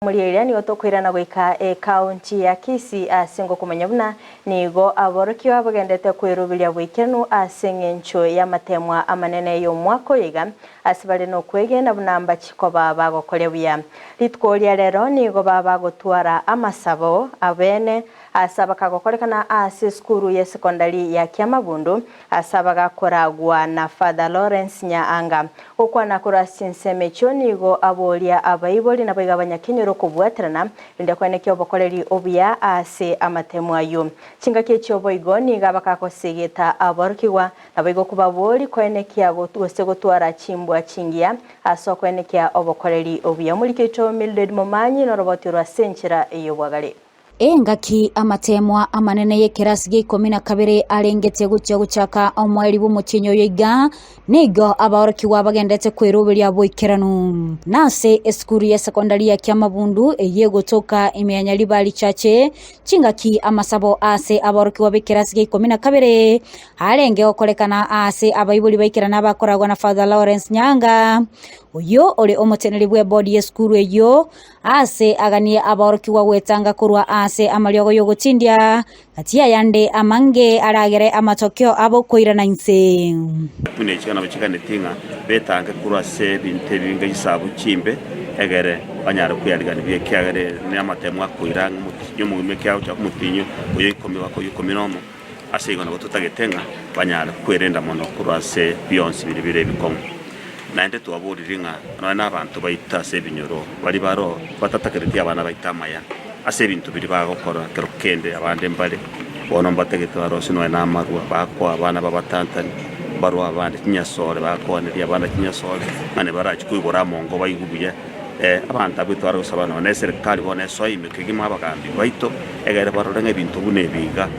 Moriaria nigo tokoirana goika ekaunti ya Kisii ase ngokomanya buna nigo aborokigwa bagendete kweruberia boikeranu ase eng'encho y'amatemwa amanene y'omwaka oyo iga ase bare nokwegena buna mbachi koba bagokoria buya. Rituko ria rero nigo baba bagotwara amasabo abene ase abakagokorekana ase esukuru y'esekondari ya Kiamabundu Ase abagakoragwa na Father Lawrence Nyaanga. Gokwana korwa ase chinsemo echio nigo aboria abaibori naboigo abanyakenyoro kobwaterana rinde koenekia obokoreri obuya ase amatemo ayio. Chingaki echio boigo nigo abakagosegeta aborokigwa naboigo kobaboria koenekia gose gotwara chimbwa chingiya ase okoenekia obokoreri obuya. Omoriki oito Mildred Momanyi noroboti orwa ase enchera ey'obwagare. Engaki amateemwa amanene y'ekerasi gia ikomi na kabere arengete gochia gochaka omoerio bw'omotienyi oyo iga, nigo abaorokigwa bagendete kweroberia boikeranu. Na ase esukuru ya sekondari ya Kiamabundu eyio egotoka ime ya Nyaribari Church, chingaki amasabo ase abaorokigwa b'ekerasi gia ikomi na kabere arenge gokorekana aase abaibori baikerana abakoragwa na Father Lawrence Nyaanga, oyio ore omoteneneri bw'ebodi y'esukuru eyio. Aase aganie aborokigwa gwetanga korwa aase amariogo y'ogotindia, gati y'ayande amange aragere amatokeo abo koirana inse. Buna echio nabo chiganetie ng'a betange korwa ase ebinto ebinge chisabu chimbe, egere banyare kweyarigania buya, ekiagera namatemo akoira ang'e omotienyi omogima ekiagera gochaka omotienyi oyo ikomi goaka oyo ikomi nomo. Ase igo nabo totagete ng'a banyare kwerenda mono korwa ase bionsi biria bire ebikong'u. Naende twaboririe ng'a nonya nabanto baito ase ebinyoro baria baroo batatakereti abana baito amaya ase ebinto biria bagokora ekero kende abande mbare bono mbatagete barosie nonya namarwa bakoa abana babatantani mbarwe abande chinyasore bakoaneria abana chinyasore ng'a nebarachie koigora amongo baigwe buya. Abanto abwo tware gosaba nonya na eserekari bono esoe ime kegima abagambi baito, egere barore ng'a ebinto buna ebi iga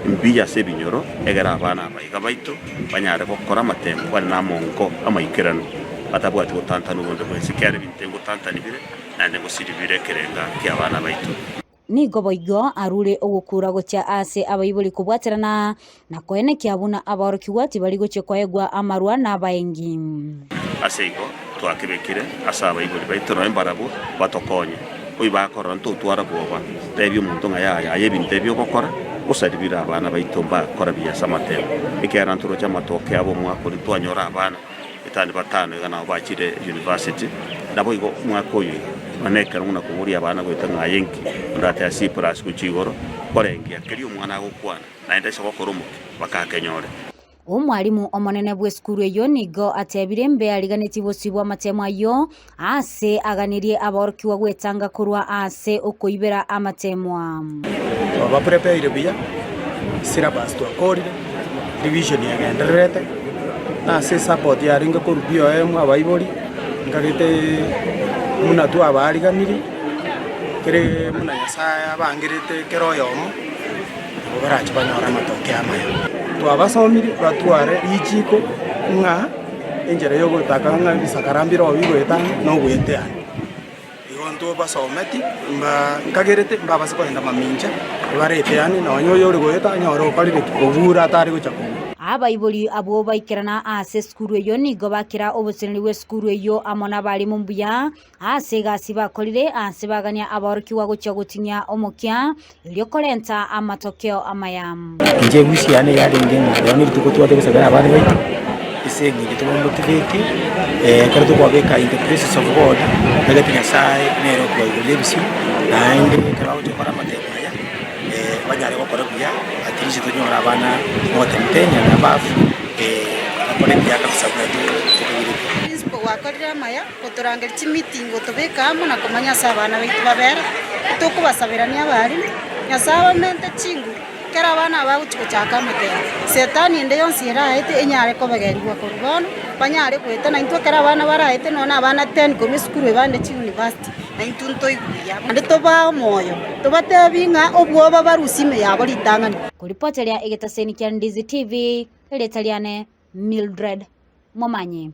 mbuya ase ebinyoro, egere abana aba iga baito banyare gokora amatemo bare namonko amaikeranu, batabwati gotantana obonde bwensi, ekiagera ebinto ebi ngotantani bire, naende ngosiri bire ekerenga ki'abana baito. Nigo boigo arure ogokura gochia aase abaibori kobwaterana na koenekia buna aborokigwa tibari gochia koegwa amarwa nabaengi. Ase igo twakebekire ase abaibori baito nonya mbarabwo batokonye. Oyio bakorora ntotwara bwoba, tebia omonto ng'a yaya aye ebinto ebi ogokora osaribire abana baito mbakora buya ase amatemo. Ekiagera ntoroche amatoke abo omwaka oria twanyora abana etani batano iga nabo bachire university, naboigo omwaka oyo iga nonya ekero buna koboria abana goeta ng'a aye nki onde ateba C plus gochia igoro, korengia keria omwana agokwana naende ase gokora omokia bakakenyore. Omwalimu omonene bw'esukuru eyio nigo atebire mbe ariganetie bosio bw'amatemo ayio aase aganirie aborokigwa gwetanga korwa aase okoibera amatemwa. Twabaprepareire buya, syllabus twakorire, revision egendererete, na ase esupport yarenge korwa BOM abaibori, nkagete buna twabaariganirie, kere buna Nyasaye abangerete kera oyomo, nabo barache banyore amatoke amaya. Twabasomirie batware richiko ng'a enchera yogotaka ng'a ebisakara mbire oo bigoetana na ogoeteana. Igo ntobasometi, mba nkagerete mbabase kogenda mamincha, ebarete yaani nonya oyore goeta anyore okorire ki? Obure atare gocha kobua. Abaibori abwo baikerana ase esukuru eyio nigo bakera oboteneneri bw'esukuru eyio amo nabarimu mbuya ase egasi bakorire ase bagania aborokigwa gochia gotinyia omokia erio korenta amatokeo amaya. Inche ewish yane yarenge ng'a rero nerituko twate gosabera abana baito, ase eng'encho tobamotivate, ekero tokobabeka in the presence of God, tagete Nyasaye nere okobaigorera ebisio, naende ekero bagocha gokora amatemo aya, banyare gokora buya, at least tonyore abana more than ten and above, bakore buya kabisa buna tokagerete. Principal gwakorire amaya gotorangeria chimeeting gotobeka amo na komanya ase abana baito babere, tokobasaberania abarimu, Nyasae abamente chinguru, ekero abana aba bagochia gochaka amatemo, setani ende yonsi eraete enyare kobegerigwa korwa bono, banyare goeta naintwe ekero abana baraete nonya na abana ten korwa esukuru ebande chiuniversity, naintwe ntoigwe buya. Naende tobae omoyo, tobatebi ng'a obwoba barusie ime yabo ritang'ani. Koripoteria egetaseni kia Ndizi TV, erieta riane Mildred Momanyi.